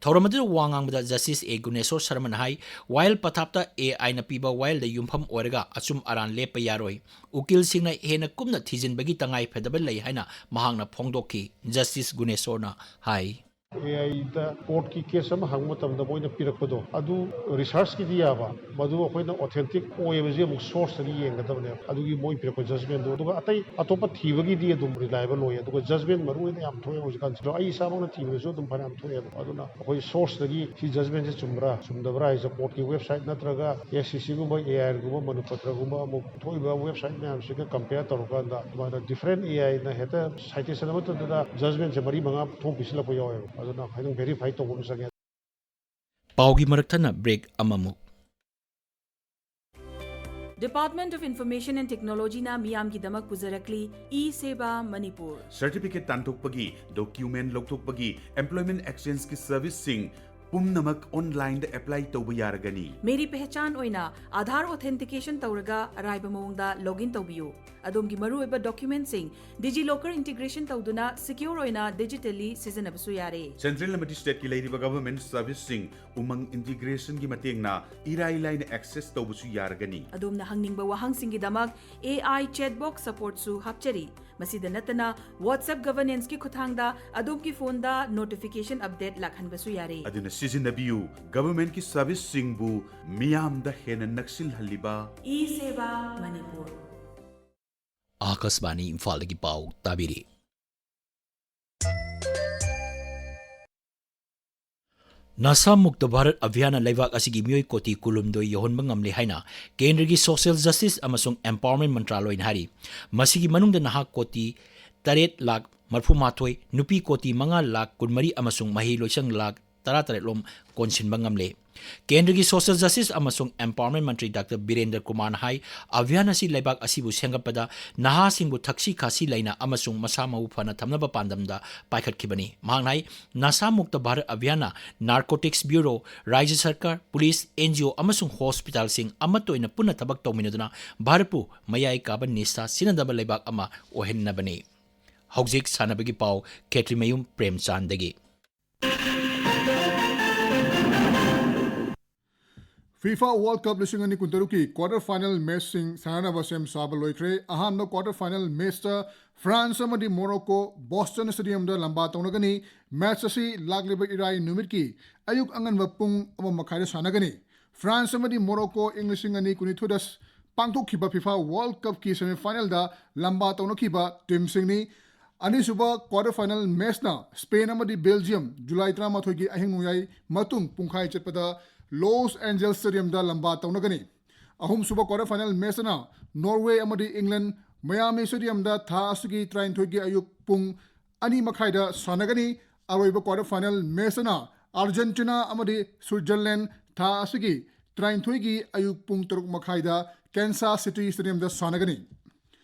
ꯊꯧꯔꯝ ꯑꯗꯨꯗ ꯋꯥ ꯉꯥꯡꯕꯗ Justice ꯑꯦ ꯒꯨꯅꯦꯁꯣꯔ ꯁꯔꯃꯅ ꯍꯥꯏ, ꯋꯥꯌꯦꯜ ꯄꯊꯥꯞꯇ ꯑꯦ ꯑꯥꯏꯅ ꯄꯤꯕ ꯋꯥꯌꯦꯜꯗ ꯌꯨꯝꯐꯝ ꯑꯣꯏꯔꯒ ꯑꯆꯨꯝ ꯑꯔꯥꯟ ꯂꯦꯞꯄ ꯌꯥꯔꯣꯏ꯫ ꯎꯀꯤꯜꯁꯤꯡꯅ ꯍꯦꯟꯅ ꯀꯨꯞꯅ ꯊꯤꯖꯤꯟꯕꯒꯤ ꯇꯉꯥꯏ ꯐꯗꯕ ꯂꯩ ꯍꯥꯏꯅ ꯃꯍꯥꯛꯅ ꯐꯣꯡꯗꯣꯛꯈꯤ꯫ Justice ꯒꯨꯅꯦꯁꯣꯔꯅ ꯍꯥꯏ꯫ ꯑꯦ ꯑꯥꯏꯗ courtꯀꯤ case ꯑꯃ ꯍꯪꯕ ꯃꯇꯝꯗ ꯃꯣꯏꯅ ꯄꯤꯔꯛꯄꯗꯣ, ꯑꯗꯨ researchꯀꯤꯗꯤ ꯌꯥꯕ, ꯃꯗꯨ ꯑꯩꯈꯣꯏꯅ authentic ꯑꯣꯏꯕꯁꯤ ꯑꯃꯨꯛ sourceꯇꯒꯤ ꯌꯦꯡꯒꯗꯕꯅꯦꯕ, ꯑꯗꯨꯒꯤ ꯃꯣꯏ ꯄꯤꯔꯛꯄ judgmentꯗꯨ꯫ ꯑꯗꯨꯒ ꯑꯇꯩ ꯑꯇꯣꯞꯄ ꯊꯤꯕꯒꯤꯗꯤ ꯑꯗꯨꯝ reliable ꯑꯣꯏ, ꯑꯗꯨꯒ judgment ꯃꯔꯨ ꯑꯣꯏꯅ ꯌꯥꯝ ꯊꯣꯛꯑꯦ ꯍꯧꯖꯤꯛꯀꯥꯟꯁꯤ꯫ ꯑꯗꯣ ꯑꯩ ꯏꯁꯥꯃꯛꯅ ꯊꯤꯕꯗꯁꯨ ꯑꯗꯨꯝ ꯐꯅꯌꯥꯝ ꯊꯣꯛꯑꯦꯕ꯫ ꯑꯗꯨꯅ ꯑꯩꯈꯣꯏ sourceꯇꯒꯤ ꯁꯤ judgmentꯁꯦ ꯆꯨꯝꯕ꯭ꯔꯥ ꯆꯨꯝꯗꯕ꯭ꯔꯥ ꯍꯥꯏꯁꯦ courtꯀꯤ website ꯅꯠꯇ꯭ꯔꯒ ꯑꯦꯁ ꯁꯤ ꯁꯤꯒꯨꯝꯕ, ꯑꯦ ꯑꯥꯏꯒꯨꯝꯕ, ꯃꯅꯨꯄꯇ꯭ꯔꯒꯨꯝꯕ ꯑꯃꯨꯛ ꯊꯣꯛꯏꯕ website ꯃꯌꯥꯝꯁꯤꯒ compare ꯇꯧꯔꯀꯥꯟꯗ ꯑꯗꯨꯃꯥꯏꯅ different ꯑꯦ ꯑꯥꯏꯅ ꯍꯦꯛꯇ citation ꯑꯃꯠꯇꯗꯨꯗ judgmentꯁꯦ ꯃꯔꯤ ꯃꯉꯥ ꯊꯣꯛ ꯄꯤꯁꯤꯜꯂꯛꯄ ꯌꯥꯎꯋꯦꯕ꯫ ꯑꯗꯨꯅ ꯈꯤꯇꯪ verify ꯇꯧꯕ ꯑꯃ ꯆꯪꯉꯦ꯫ ꯄꯥꯎꯒꯤ ꯃꯔꯛ ꯊꯠꯅ break ꯑꯃꯃꯨꯛ꯫ Department of Information and Technologyꯅ ꯃꯤꯌꯥꯝꯒꯤꯗꯃꯛ ꯄꯨꯖꯔꯛꯂꯤ E ꯁꯦꯕꯥ ꯃꯅꯤꯄꯨꯔ꯫ ꯁꯔꯇꯤꯐꯤꯀꯦꯠ ꯇꯥꯟꯊꯣꯛꯄꯒꯤ, ꯗꯣꯀ꯭ꯌꯨꯃꯦꯟ ꯂꯧꯊꯣꯛꯄꯒꯤ, ꯑꯦꯝꯄ꯭ꯂꯣꯏꯃꯦꯟ ꯑꯦꯛꯁꯆꯦꯟꯖꯀꯤ ꯁꯔꯚꯤꯁꯁꯤꯡ ꯄꯨꯝꯅꯃꯛ ꯑꯣꯟꯂꯥꯏꯟꯗ ꯑꯦꯄ꯭ꯂꯥꯏ ꯇꯧꯕ ꯌꯥꯔꯒꯅꯤ꯫ ꯃꯦꯔꯤ ꯄꯦꯍꯆꯥꯟ ꯑꯣꯏꯅ ꯑꯥꯙꯥꯔ ꯑꯣꯊꯦꯟꯇꯤꯀꯦꯁꯟ ꯇꯧꯔꯒ ꯑꯔꯥꯏꯕ ꯃꯑꯣꯡꯗ ꯂꯣꯒ ꯏꯟ ꯇꯧꯕꯤꯌꯨ꯫ ꯑꯗꯣꯝꯒꯤ ꯃꯔꯨꯑꯣꯏꯕ ꯗꯣꯀ꯭ꯌꯨꯃꯦꯟꯁꯤꯡ DigiLocker integration ꯇꯧꯗꯨꯅ ꯁꯤꯀ꯭ꯌꯣꯔ ꯑꯣꯏꯅ ꯗꯤꯖꯤꯇꯦꯜꯂꯤ ꯁꯤꯖꯤꯟꯅꯕꯁꯨ ꯌꯥꯔꯦ꯫ ꯁꯦꯟꯇ꯭ꯔꯦꯜ ꯑꯃꯗꯤ ꯁ꯭ꯇꯦꯠꯀꯤ ꯂꯩꯔꯤꯕ ꯒꯚꯔꯟꯃꯦꯟꯠ ꯁꯔꯚꯤꯁꯁꯤꯡ ꯎꯃꯪ ꯏꯟꯇꯤꯒ꯭ꯔꯦꯁꯟꯒꯤ ꯃꯇꯦꯡꯅ ꯏꯔꯥꯏ ꯂꯥꯏꯅ ꯑꯦꯛꯁꯦꯁ ꯇꯧꯕꯁꯨ ꯌꯥꯔꯒꯅꯤ꯫ ꯑꯗꯣꯝꯅ ꯍꯪꯅꯤꯡꯕ ꯋꯥꯍꯪꯁꯤꯡꯒꯤꯗꯃꯛ AI chatbot supportꯁꯨ ꯍꯥꯞꯆꯔꯤ꯫ ꯃꯁꯤꯗ ꯅꯠꯇꯅ WhatsApp ꯒꯚꯔꯅꯦꯟꯁꯀꯤ ꯈꯨꯠꯊꯥꯡꯗ ꯑꯗꯣꯝꯒꯤ ꯐꯣꯟꯗ ꯅꯣꯇꯤꯐꯤꯀꯦꯁꯟ ꯑꯞꯗꯦꯠ ꯂꯥꯛꯍꯟꯕꯁꯨ ꯌꯥꯔꯦ꯫ ꯑꯗꯨꯅ ꯁꯤꯖꯤꯟꯅꯕꯤꯌꯨ꯫ ꯒꯚꯔꯟꯃꯦꯟꯠꯀꯤ ꯁꯔꯚꯤꯁꯁꯤꯡꯕꯨ ꯃꯤꯌꯥꯝꯗ ꯍꯦꯟꯅ ꯅꯛꯁꯤꯜꯍꯜꯂꯤꯕ꯫ ꯏ ꯁꯦꯕꯥ ꯃꯅꯤꯄꯨꯔ꯫ ꯑꯥꯀꯥꯁꯕꯥꯅꯤ ꯏꯝꯐꯥꯜꯗꯒꯤ ꯄꯥꯎ ꯇꯥꯕꯤꯔꯤ꯫ ꯅꯁꯥ ꯃꯨꯛꯇ ꯚꯥꯔꯠ ꯑꯚꯤꯌꯥꯟꯅ ꯂꯩꯕꯥꯛ ꯑꯁꯤꯒꯤ ꯃꯤꯑꯣꯏ ꯀꯣꯇꯤ ꯀꯨꯟꯍꯨꯝꯗꯣꯏ ꯌꯧꯍꯟꯕ ꯉꯝꯂꯦ ꯍꯥꯏꯅ ꯀꯦꯟꯗ꯭ꯔꯒꯤ ꯁꯣꯁꯤꯌꯦꯜ ꯖꯁꯇꯤꯁ ꯑꯃꯁꯨꯡ ꯑꯦꯝꯄꯥꯋꯔꯃꯦꯟꯠ ꯃꯟꯇ꯭ꯔꯥꯂꯣꯏꯅ ꯍꯥꯏꯔꯤ꯫ ꯃꯁꯤꯒꯤ ꯃꯅꯨꯡꯗ ꯅꯍꯥ ꯀꯣꯇꯤ ꯇꯔꯦꯠ ꯂꯥꯈ ꯃꯔꯤꯐꯨ ꯃꯥꯊꯣꯏ, ꯅꯨꯄꯤ ꯀꯣꯇꯤ ꯃꯉꯥ ꯂꯥꯈ ꯀꯨꯟꯃꯔꯤ ꯑꯃꯁꯨꯡ ꯃꯍꯩꯂꯣꯏꯁꯪ ꯂꯥꯈ ꯇꯔꯥ ꯇꯔꯦꯠ ꯂꯣꯝ ꯀꯣꯟꯁꯤꯟꯕ ꯉꯝꯂꯦ꯫ ꯀꯦꯟꯗ꯭ꯔꯒꯤ ꯁꯣꯁꯤꯌꯦꯜ ꯖꯁꯇꯤꯁ ꯑꯃꯁꯨꯡ ꯑꯦꯝꯄꯥꯋꯔꯃꯦꯟꯠ ꯃꯟꯇ꯭ꯔꯤ ꯗꯥꯛꯇꯔ ꯕꯤꯔꯦꯟꯗ꯭ꯔ ꯀꯨꯃꯥꯔꯅ ꯍꯥꯏ, ꯑꯚꯤꯌꯥꯟ ꯑꯁꯤ ꯂꯩꯕꯥꯛ ꯑꯁꯤꯕꯨ ꯁꯦꯝꯒꯠꯄꯗ ꯅꯍꯥꯁꯤꯡꯕꯨ ꯊꯛꯁꯤ ꯈꯥꯁꯤ ꯂꯩꯅ ꯑꯃꯁꯨꯡ ꯃꯁꯥ ꯃꯎ ꯐꯅ ꯊꯝꯅꯕ ꯄꯥꯟꯗꯝꯗ ꯄꯥꯏꯈꯠꯈꯤꯕꯅꯤ꯫ ꯃꯍꯥꯛꯅ ꯍꯥꯏ, ꯅꯁꯥ ꯃꯨꯛꯇ ꯚꯥꯔꯠ ꯑꯚꯤꯌꯥꯟꯅ ꯅꯥꯔꯀꯣꯇꯤꯛꯁ ꯕ꯭ꯌꯨꯔꯣ, ꯔꯥꯖ꯭ꯌ ꯁꯔꯀꯥꯔ, ꯄꯨꯂꯤꯁ, NGO ꯑꯃꯁꯨꯡ ꯍꯣꯁꯄꯤꯇꯥꯜꯁꯤꯡ ꯑꯃꯠꯇ ꯑꯣꯏꯅ ꯄꯨꯟꯅ ꯊꯕꯛ ꯇꯧꯃꯤꯟꯅꯗꯨꯅ ꯚꯥꯔꯠꯄꯨ ꯃꯌꯥꯏ ꯀꯥꯕ ꯅꯤꯁꯥ ꯁꯤꯖꯤꯟꯅꯗꯕ ꯂꯩꯕꯥꯛ ꯑꯃ ꯑꯣꯏꯍꯟꯅꯕꯅꯤ꯫ ꯍꯧꯖꯤꯛ ꯁꯥꯟꯅꯕꯒꯤ ꯄꯥꯎ, ꯈꯦꯇ꯭ꯔꯤꯃꯌꯨꯝ ꯄ꯭ꯔꯦꯝꯆꯥꯟꯗꯒꯤ꯫ ꯐꯤꯐꯥ ꯋꯥꯔꯜꯗ ꯀꯞ ꯂꯤꯁꯤꯡ ꯑꯅꯤ ꯀꯨꯟꯇꯔꯨꯛꯀꯤ ꯀ꯭ꯋꯥꯇꯔ ꯐꯥꯏꯅꯦꯜ ꯃꯦꯆꯁꯤꯡ ꯁꯥꯟꯅꯅꯕ ꯁꯦꯝ ꯁꯥꯕ ꯂꯣꯏꯈ꯭ꯔꯦ꯫ ꯑꯍꯥꯟꯕ ꯀ꯭ꯋꯥꯇꯔ ꯐꯥꯏꯅꯦꯜ ꯃꯦꯆꯇ ꯐ꯭ꯔꯥꯟꯁ ꯑꯃꯗꯤ ꯃꯣꯔꯣꯀꯣ ꯕꯣꯁꯇꯟ ꯁ꯭ꯇꯦꯗꯤꯌꯝꯗ ꯂꯝꯕꯥ ꯇꯧꯅꯒꯅꯤ꯫ ꯃꯦꯆ ꯑꯁꯤ ꯂꯥꯛꯂꯤꯕ ꯏꯔꯥꯏ ꯅꯨꯃꯤꯠꯀꯤ ꯑꯌꯨꯛ ꯑꯉꯟꯕ ꯄꯨꯡ ꯑꯃ ꯃꯈꯥꯏꯗ ꯁꯥꯟꯅꯒꯅꯤ꯫ ꯐ꯭ꯔꯥꯟꯁ ꯑꯃꯗꯤ ꯃꯣꯔꯣꯀꯣ ꯏꯪ ꯂꯤꯁꯤꯡ ꯑꯅꯤ ꯀꯨꯟꯅꯤꯊꯣꯏꯗ ꯄꯥꯡꯊꯣꯛꯈꯤꯕ ꯐꯤꯐꯥ ꯋꯥꯔꯜꯗ ꯀꯞꯀꯤ ꯁꯦꯃꯤꯐꯥꯏꯅꯦꯜꯗ ꯂꯝꯕꯥ ꯇꯧꯅꯈꯤꯕ ꯇꯤꯝꯁꯤꯡꯅꯤ꯫ ꯑꯅꯤꯁꯨꯕ ꯀ꯭ꯋꯥꯇꯔ ꯐꯥꯏꯅꯦꯜ ꯃꯦꯆꯅ ꯁ꯭ꯄꯦꯟ ꯑꯃꯗꯤ ꯕꯦꯜꯖꯤꯌꯝ ꯖꯨꯂꯥꯏ ꯇꯔꯥꯃꯥꯊꯣꯏꯒꯤ ꯑꯍꯤꯡ ꯅꯣꯡꯌꯥꯏ ꯃꯇꯨꯡ ꯄꯨꯡꯈꯥꯏ ꯆꯠꯄꯗ ꯂꯣꯁ ꯑꯦꯟꯖꯦꯜꯁ ꯁ꯭ꯇꯦꯗꯤꯌꯝꯗ ꯂꯝꯕꯥ ꯇꯧꯅꯒꯅꯤ꯫ ꯑꯍꯨꯝꯁꯨꯕ ꯀ꯭ꯋꯥꯇꯔ ꯐꯥꯏꯅꯦꯜ ꯃꯦꯆ ꯑꯁꯤꯅ ꯅꯣꯔꯋꯦ ꯑꯃꯗꯤ ꯏꯪꯂꯦꯟ ꯃꯌꯥꯃꯤ ꯁ꯭ꯇꯦꯗꯤꯌꯝꯗ ꯊꯥ ꯑꯁꯤꯒꯤ ꯇꯔꯥꯅꯤꯊꯣꯏꯒꯤ ꯑꯌꯨꯛ ꯄꯨꯡ ꯑꯅꯤ ꯃꯈꯥꯏꯗ ꯁꯥꯟꯅꯒꯅꯤ꯫ ꯑꯔꯣꯏꯕ ꯀ꯭ꯋꯥꯇꯔ ꯐꯥꯏꯅꯦꯜ ꯃꯦꯆ ꯑꯁꯤꯅ ꯑꯥꯔꯖꯦꯟꯇꯤꯅꯥ ꯑꯃꯗꯤ ꯁ꯭ꯋꯤꯠꯖꯔꯂꯦꯟ ꯊꯥ ꯑꯁꯤꯒꯤ ꯇꯔꯥꯅꯤꯊꯣꯏꯒꯤ ꯑꯌꯨꯛ ꯄꯨꯡ ꯇꯔꯨꯛ ꯃꯈꯥꯏꯗ ꯀꯦꯟꯁꯥ ꯁꯤꯇꯤ ꯁ꯭ꯇꯦꯗꯤꯌꯝꯗ ꯁꯥꯟꯅꯒꯅꯤ꯫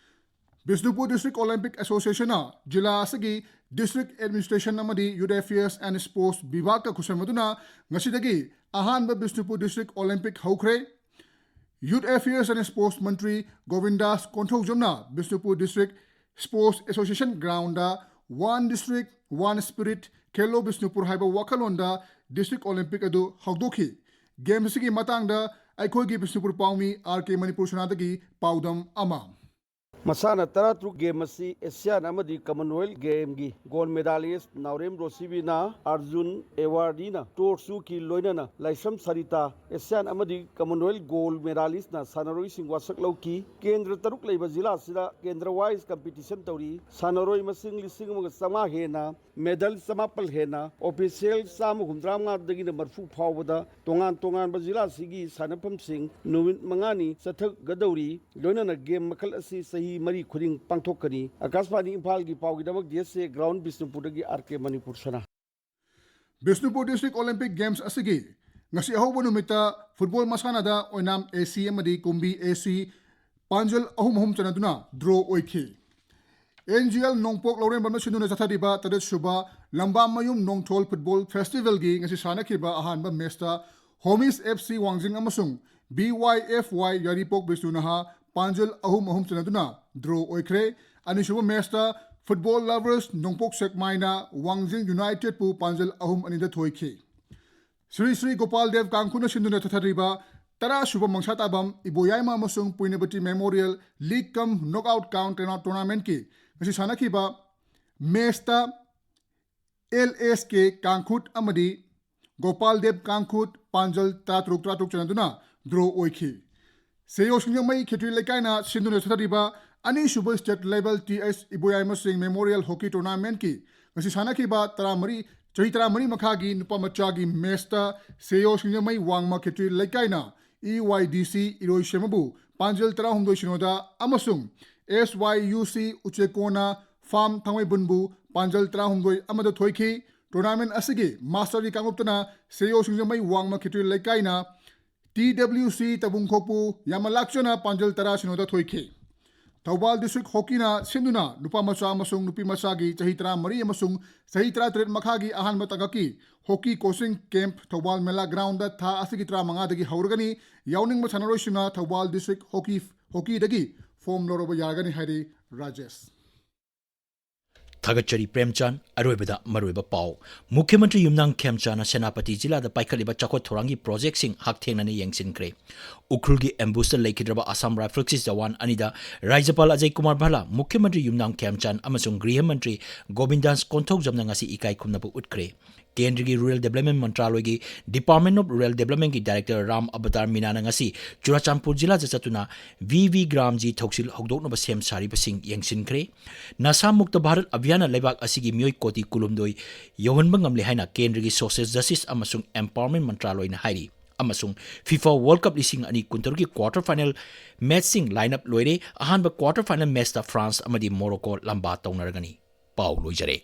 ꯕꯤꯁꯅꯨꯄꯨꯔ ꯗꯤꯁꯇ꯭ꯔꯤꯛ ꯑꯣꯂꯤꯝꯄꯤꯛ ꯑꯦꯁꯣꯁꯤꯌꯦꯁꯟꯅ ꯖꯤꯂꯥ ꯑꯁꯤꯒꯤ ꯗꯤꯁꯇ꯭ꯔꯤꯛ ꯑꯦꯗꯃꯤꯅꯤꯁꯇ꯭ꯔꯦꯁꯟ ꯑꯃꯗꯤ ꯌꯨꯠ ꯑꯦꯐꯤꯌꯔꯁ ꯑꯦꯟ ꯁ꯭ꯄꯣꯔꯠꯁ ꯕꯤꯚꯥꯒꯀ ꯈꯨꯠꯁꯝꯅꯗꯨꯅ ꯉꯁꯤꯗꯒꯤ ꯑꯍꯥꯟꯕ ꯕꯤꯁꯅꯨꯄꯨꯔ ꯗꯤꯁꯇ꯭ꯔꯤꯛ ꯑꯣꯂꯤꯝꯄꯤꯛ ꯍꯧꯈ꯭ꯔꯦ꯫ ꯌꯨꯠ ꯑꯦꯐꯤꯌꯔꯁ ꯑꯦꯟ ꯁ꯭ꯄꯣꯔꯠꯁ ꯃꯟꯇ꯭ꯔꯤ ꯒꯣꯕꯤꯟꯗꯥꯁ ꯀꯣꯟꯊꯧꯖꯝꯅ Bishnupur district sports association ground "One District, One Spirit, Khelo Bishnupur" ꯍꯥꯏꯕ ꯋꯥꯈꯜꯂꯣꯟꯗ ꯗꯤꯁꯇ꯭ꯔꯤꯛ ꯑꯣꯂꯤꯝꯄꯤꯛ ꯑꯗꯨ ꯍꯧꯗꯣꯛꯈꯤ꯫ ꯒꯦꯝ ꯑꯁꯤꯒꯤ ꯃꯇꯥꯡꯗ ꯑꯩꯈꯣꯏꯒꯤ ꯕꯤꯁꯅꯨꯄꯨꯔ ꯄꯥꯎꯃꯤ ꯑꯥꯔ ꯀꯦ ꯃꯅꯤꯄꯨꯔ ꯁꯅꯥꯗꯒꯤ ꯄꯥꯎꯗꯝ ꯑꯃ꯫ ꯃꯁꯥꯟꯅ ꯇꯔꯥꯇꯔꯨꯛ ꯒꯦꯝ ꯑꯁꯤ ꯑꯦꯁꯤꯌꯥꯟ ꯑꯃꯗꯤ ꯀꯃꯟꯋꯦꯜꯊ ꯒꯦꯝꯒꯤ ꯒꯣꯜꯗ ꯃꯦꯗꯥꯂꯤꯁ ꯅꯥꯎꯔꯦꯝ ꯔꯣꯁꯤꯕꯤꯅ ꯑꯔꯖꯨꯟ ꯑꯦꯋꯥꯔꯗꯤꯅ ꯇꯣꯔꯆ ꯆꯨꯈꯤ, ꯂꯣꯏꯅꯅ ꯂꯥꯏꯁ꯭ꯔꯝ ꯁꯔꯤꯇꯥ ꯑꯦꯁꯤꯌꯥꯟ ꯑꯃꯗꯤ ꯀꯃꯟꯋꯦꯜꯊ ꯒꯣꯜꯗ ꯃꯦꯗꯥꯂꯤꯁꯅ ꯁꯥꯟꯅꯔꯣꯏꯁꯤꯡ ꯋꯥꯁꯛ ꯂꯧꯈꯤ꯫ ꯀꯦꯟꯗ꯭ꯔ ꯇꯔꯨꯛ ꯂꯩꯕ ꯖꯤꯂꯥ ꯑꯁꯤꯗ ꯀꯦꯟꯗ꯭ꯔ ꯋꯥꯏꯁ ꯀꯝꯄꯤꯇꯤꯁꯟ ꯇꯧꯔꯤ꯫ ꯁꯥꯟꯅꯔꯣꯏ ꯃꯁꯤꯡ ꯂꯤꯁꯤꯡ ꯑꯃꯒ ꯆꯥꯝꯃꯉꯥ ꯍꯦꯟꯅ, ꯃꯦꯗꯜ ꯆꯃꯥꯄꯜ ꯍꯦꯟꯅ, ꯑꯣꯐꯤꯁꯤꯌꯦꯜ ꯆꯥꯝꯃ ꯍꯨꯝꯗ꯭ꯔꯥ ꯃꯉꯥꯗꯒꯤꯅ ꯃꯔꯐꯨ ꯐꯥꯎꯕꯗ ꯇꯣꯉꯥꯟ ꯇꯣꯉꯥꯟꯕ ꯖꯤꯂꯥꯁꯤꯒꯤ ꯁꯥꯟꯅꯐꯝꯁꯤꯡ ꯅꯨꯃꯤꯠ ꯃꯉꯥꯅꯤ ꯆꯠꯊꯒꯗꯧꯔꯤ꯫ ꯂꯣꯏꯅꯅ ꯒꯦꯝ ꯃꯈꯜ ꯑꯁꯤ ꯆꯍꯤ ꯃꯔꯤ ꯈꯨꯗꯤꯡ ꯄꯥꯡꯊꯣꯛꯀꯅꯤ꯫ ꯑꯥꯀꯥꯁꯕꯥꯅꯤ ꯏꯝꯐꯥꯜꯒꯤ ꯄꯥꯎꯒꯤꯗꯃꯛ ꯗꯤ ꯑꯦꯁ ꯑꯦ ꯒ꯭ꯔꯥꯎꯟ ꯕꯤꯁꯅꯨꯄꯨꯔꯗꯒꯤ ꯑꯥꯔ ꯀꯦ ꯃꯅꯤꯄꯨꯔ ꯁꯅꯥ꯫ ꯕꯤꯁꯅꯨꯄꯨꯔ ꯗꯤꯁꯇ꯭ꯔꯤꯛ ꯑꯣꯂꯤꯝꯄꯤꯛ ꯒꯦꯝꯁ ꯑꯁꯤꯒꯤ ꯉꯁꯤ ꯑꯍꯧꯕ ꯅꯨꯃꯤꯠꯇ ꯐꯨꯠꯕꯣꯜ ꯃꯁꯥꯟꯅꯗ ꯑꯣꯏꯅꯥꯝ ꯑꯦ ꯁꯤ ꯑꯃꯗꯤ ꯀꯨꯝꯕꯤ ꯑꯦ ꯁꯤ ꯄꯥꯟꯖꯜ ꯑꯍꯨꯝ ꯑꯍꯨꯝ ꯆꯟꯅꯗꯨꯅ ꯗ꯭ꯔꯣ ꯑꯣꯏꯈꯤ꯫ ꯑꯦꯟ ꯖꯤ ꯑꯦꯜ ꯅꯣꯡꯄꯣꯛ ꯂꯧꯔꯦꯝꯕꯝꯅ ꯁꯤꯟꯗꯨꯅ ꯆꯠꯊꯔꯤꯕ ꯇꯔꯦꯠ ꯁꯨꯕ ꯂꯝꯕꯥꯝ ꯃꯌꯨꯝ ꯅꯣꯡꯊꯣꯜ ꯐꯨꯠꯕꯣꯜ ꯐꯦꯁꯇꯤꯚꯦꯜꯒꯤ ꯉꯁꯤ ꯁꯥꯟꯅꯈꯤꯕ ꯑꯍꯥꯟꯕ ꯃꯦꯆꯇ ꯍꯣꯃꯤꯁ ꯑꯦꯐ ꯁꯤ ꯋꯥꯡꯖꯤꯡ ꯑꯃꯁꯨꯡ ꯕꯤ ꯋꯥꯏ ꯑꯦꯐ ꯋꯥꯏ ꯌꯥꯏꯔꯤꯄꯣꯛ ꯕꯤꯁꯅꯨ ꯅꯍꯥ ꯄꯥꯟꯖꯜ ꯑꯍꯨꯝ ꯑꯍꯨꯝ ꯆꯟꯅꯗꯨꯅ ꯗ꯭ꯔꯣ ꯑꯣꯏꯈ꯭ꯔꯦ꯫ ꯑꯅꯤꯁꯨꯕ ꯃꯦꯆꯇ ꯐꯨꯠꯕꯣꯜ ꯂꯚꯔꯁ ꯅꯣꯡꯄꯣꯛ ꯁꯦꯛꯃꯥꯏꯅ ꯋꯥꯡꯖꯤꯡ ꯌꯨꯅꯥꯏꯇꯦꯗꯄꯨ ꯄꯥꯟꯖꯜ ꯑꯍꯨꯝ ꯑꯅꯤꯗ ꯊꯣꯏꯈꯤ꯫ ꯁ꯭ꯔꯤ ꯁ꯭ꯔꯤ ꯒꯣꯄꯥꯜ ꯗꯦꯕ ꯀꯥꯡꯈꯨꯠꯅ ꯁꯤꯟꯗꯨꯅ ꯆꯠꯊꯔꯤꯕ ꯇꯔꯥ ꯁꯨꯕ ꯃꯪꯁꯥ ꯇꯥꯕꯝ ꯏꯕꯣꯌꯥꯏꯃ ꯑꯃꯁꯨꯡ ꯄꯨꯏꯅꯕꯇꯤ ꯃꯦꯃꯣꯔꯤꯌꯦꯜ ꯂꯤꯒ ꯀꯝ ꯅꯣꯛ ꯑꯥꯎꯠ ꯀꯥꯎꯟ ꯇꯣꯔꯅꯥꯃꯦꯟꯠꯀꯤ ꯉꯁꯤ ꯁꯥꯟꯅꯈꯤꯕ ꯃꯦꯆꯇ ꯑꯦꯜ ꯑꯦꯁ ꯀꯦ ꯀꯥꯡꯈꯨꯠ ꯑꯃꯗꯤ ꯒꯣꯄꯥꯜ ꯗꯦꯕ ꯀꯥꯡꯈꯨꯠ ꯄꯥꯟꯖꯜ ꯇꯔꯥꯇꯔꯨꯛ ꯇꯔꯥꯇꯔꯨꯛ ꯆꯟꯅꯗꯨꯅ ꯗ꯭ꯔꯣ ꯑꯣꯏꯈꯤ꯫ ꯁꯦꯌꯣ ꯁꯤꯡꯖꯃꯩ ꯈꯦꯇ꯭ꯔꯤ ꯂꯩꯀꯥꯏꯅ ꯁꯤꯟꯗꯨꯅ ꯆꯠꯊꯔꯤꯕ ꯑꯅꯤꯁꯨꯕ ꯁ꯭ꯇꯦꯠ ꯂꯦꯚꯦꯜ ꯇꯤ ꯑꯩꯆ ꯏꯕꯣꯌꯥꯏꯃ ꯁꯤꯡ ꯃꯦꯃꯣꯔꯤꯌꯦꯜ ꯍꯣꯀꯤ ꯇꯣꯔꯅꯥꯃꯦꯟꯠꯀꯤ ꯉꯁꯤ ꯁꯥꯟꯅꯈꯤꯕ ꯇꯔꯥꯃꯔꯤ, ꯆꯍꯤ ꯇꯔꯥꯃꯔꯤ ꯃꯈꯥꯒꯤ ꯅꯨꯄꯥ ꯃꯆꯥꯒꯤ ꯃꯦꯆꯇ ꯁꯦꯌꯣ ꯁꯤꯡꯖꯃꯩ ꯋꯥꯡꯃ ꯈꯦꯇ꯭ꯔꯤ ꯂꯩꯀꯥꯏꯅ ꯏ ꯋꯥꯏ ꯗꯤ ꯁꯤ ꯏꯔꯣꯏꯁꯦꯝꯕꯕꯨ ꯄꯥꯟꯖꯜ ꯇꯔꯥꯍꯨꯝꯗꯣꯏ ꯁꯤꯅꯣꯗ ꯑꯃꯁꯨꯡ ꯑꯦꯁ ꯋꯥꯏ ꯌꯨ ꯁꯤ ꯎꯆꯦꯀꯣꯟꯅ ꯐꯥꯝ ꯊꯥꯡꯃꯩꯕꯨꯟꯕꯨ ꯄꯥꯟꯖꯜ ꯇꯔꯥꯍꯨꯝꯗꯣꯏ ꯑꯃꯗ ꯊꯣꯏꯈꯤ꯫ ꯇꯣꯔꯅꯥꯃꯦꯟꯠ ꯑꯁꯤꯒꯤ ꯃꯥꯁꯇꯔꯒꯤ ꯀꯥꯡꯂꯨꯞꯇꯅ ꯁꯦꯌꯣ ꯁꯤꯡꯖꯃꯩ ꯋꯥꯡꯃ ꯈꯦꯇ꯭ꯔꯤ ꯂꯩꯀꯥꯏꯅ TWC ꯇꯕꯨꯡ ꯈꯣꯛꯄꯨ ꯌꯥꯃꯂꯥꯛꯆꯅ ꯄꯥꯟꯖꯜ ꯇꯔꯥ ꯁꯤꯅꯣꯗ ꯊꯣꯏꯈꯤ꯫ ꯊꯧꯕꯥꯜ ꯗꯤꯁꯇ꯭ꯔꯤꯛ ꯍꯣꯀꯤꯅ ꯁꯤꯟꯗꯨꯅ ꯅꯨꯄꯥ ꯃꯆꯥ ꯑꯃꯁꯨꯡ ꯅꯨꯄꯤ ꯃꯆꯥꯒꯤ ꯆꯍꯤ ꯇꯔꯥꯃꯔꯤ ꯑꯃꯁꯨꯡ ꯆꯍꯤ ꯇꯔꯥꯇꯔꯦꯠ ꯃꯈꯥꯒꯤ ꯑꯍꯥꯟꯕ ꯇꯥꯡꯀꯛꯀꯤ ꯍꯣꯀꯤ ꯀꯣꯆꯤꯡ ꯀꯦꯝꯞ ꯊꯧꯕꯥꯜ ꯃꯦꯂꯥ ꯒ꯭ꯔꯥꯎꯟꯗ ꯊꯥ ꯑꯁꯤꯒꯤ ꯇꯔꯥꯃꯉꯥꯗꯒꯤ ꯍꯧꯔꯒꯅꯤ꯫ ꯌꯥꯎꯅꯤꯡꯕ ꯁꯥꯟꯅꯔꯣꯏꯁꯤꯡꯅ ꯊꯧꯕꯥꯜ ꯗꯤꯁꯇ꯭ꯔꯤꯛ ꯍꯣꯀꯤ, ꯍꯣꯀꯤꯗꯒꯤ ꯐꯣꯝ ꯂꯧꯔꯕ ꯌꯥꯔꯒꯅꯤ ꯍꯥꯏꯔꯤ ꯔꯥꯖꯦꯁ꯫ ꯊꯥꯒꯠꯆꯔꯤ ꯄ꯭ꯔꯦꯝꯆꯥꯟ꯫ ꯑꯔꯣꯏꯕꯗ ꯃꯔꯨꯑꯣꯏꯕ ꯄꯥꯎ꯫ ꯃꯨꯈ꯭ꯌ ꯃꯟꯇ꯭ꯔꯤ ꯌꯨꯝꯅꯥꯝ ꯈꯦꯝꯆꯥꯟꯅ ꯁꯦꯅꯥꯄꯇꯤ ꯖꯤꯂꯥꯗ ꯄꯥꯏꯈꯠꯂꯤꯕ ꯆꯥꯎꯈꯠ ꯊꯧꯔꯥꯡꯒꯤ ꯄ꯭ꯔꯣꯖꯦꯛꯁꯤꯡ ꯍꯛꯊꯦꯡꯅꯅ ꯌꯦꯡꯁꯤꯟꯈ꯭ꯔꯦ꯫ ꯎꯈ꯭ꯔꯨꯜꯒꯤ ꯑꯦꯝꯕꯨꯁꯇ ꯂꯩꯈꯤꯗ꯭ꯔꯕ ꯑꯁꯥꯝ ꯔꯥꯏꯐꯜꯁꯀꯤ ꯖꯋꯥꯟ ꯑꯅꯤꯗ ꯔꯥꯖ꯭ꯌꯄꯥꯜ ꯑꯖꯌ ꯀꯨꯃꯥꯔ ꯚꯜꯂꯥ, ꯃꯨꯈ꯭ꯌ ꯃꯟꯇ꯭ꯔꯤ ꯌꯨꯝꯅꯥꯝ ꯈꯦꯝꯆꯥꯟ ꯑꯃꯁꯨꯡ ꯒ꯭ꯔꯤꯍ ꯃꯟꯇ꯭ꯔꯤ ꯒꯣꯕꯤꯟꯗꯥꯁ ꯀꯣꯟꯊꯧꯖꯝꯅ ꯉꯁꯤ ꯏꯀꯥꯏ ꯈꯨꯝꯅꯕ ꯎꯠꯈ꯭ꯔꯦ꯫ ꯀꯦꯟꯗ꯭ꯔꯒꯤ ꯔꯨꯔꯦꯜ ꯗꯤꯕ꯭ꯂꯞꯃꯦꯟ ꯃꯟꯇ꯭ꯔꯥꯂꯣꯏꯒꯤ ꯗꯤꯄꯥꯔꯠꯃꯦꯟ ꯑꯣꯐ ꯔꯨꯔꯦꯜ ꯗꯤꯕ꯭ꯂꯞꯃꯦꯟꯒꯤ ꯗꯥꯏꯔꯦꯛꯇꯔ ꯔꯥꯝ ꯑꯕꯇꯥꯔ ꯃꯤꯅꯥꯅ ꯉꯁꯤ ꯆꯨꯔꯥꯆꯥꯟꯄꯨꯔ ꯖꯤꯂꯥꯗ ꯆꯠꯇꯨꯅ ꯚꯤ ꯚꯤ ꯒ꯭ꯔꯥꯝ ꯖꯤ ꯊꯧꯁꯤꯜ ꯍꯧꯗꯣꯛꯅꯕ ꯁꯦꯝ ꯁꯥꯔꯤꯕꯁꯤꯡ ꯌꯦꯡꯁꯤꯟꯈ꯭ꯔꯦ꯫ ꯅꯁꯥ ꯃꯨꯛꯇ ꯚꯥꯔꯠ ꯑꯚꯤꯌꯥꯟꯅ ꯂꯩꯕꯥꯛ ꯑꯁꯤꯒꯤ ꯃꯤꯑꯣꯏ ꯀꯣꯇꯤ ꯀꯨꯟꯍꯨꯝꯗꯣꯏ ꯌꯧꯍꯟꯕ ꯉꯝꯂꯦ ꯍꯥꯏꯅ ꯀꯦꯟꯗ꯭ꯔꯒꯤ ꯁꯣꯁꯤꯌꯦꯜ ꯖꯁꯇꯤꯁ ꯑꯃꯁꯨꯡ ꯑꯦꯝꯄꯥꯋꯔꯃꯦꯟ ꯃꯟꯇ꯭ꯔꯥꯂꯣꯏꯅ ꯍꯥꯏꯔꯤ꯫ ꯑꯃꯁꯨꯡ ꯐꯤꯐꯥ ꯋꯥꯔꯜ ꯀꯞ ꯂꯤꯁꯤꯡ ꯑꯅꯤ ꯀꯨꯟꯇꯔꯨꯛꯀꯤ ꯀ꯭ꯋꯥꯔꯇꯔ ꯐꯥꯏꯅꯦꯜ ꯃꯦꯆꯁꯤꯡ ꯂꯥꯏꯟ ꯑꯞ ꯂꯣꯏꯔꯦ꯫ ꯑꯍꯥꯟꯕ ꯀ꯭ꯋꯥꯔꯇꯔ ꯐꯥꯏꯅꯦꯜ ꯃꯦꯆꯇ ꯐ꯭ꯔꯥꯟꯁ ꯑꯃꯗꯤ ꯃꯣꯔꯣꯀꯣ ꯂꯝꯕꯥ ꯇꯧꯅꯔꯒꯅꯤ꯫ ꯄꯥꯎ ꯂꯣꯏꯖꯔꯦ꯫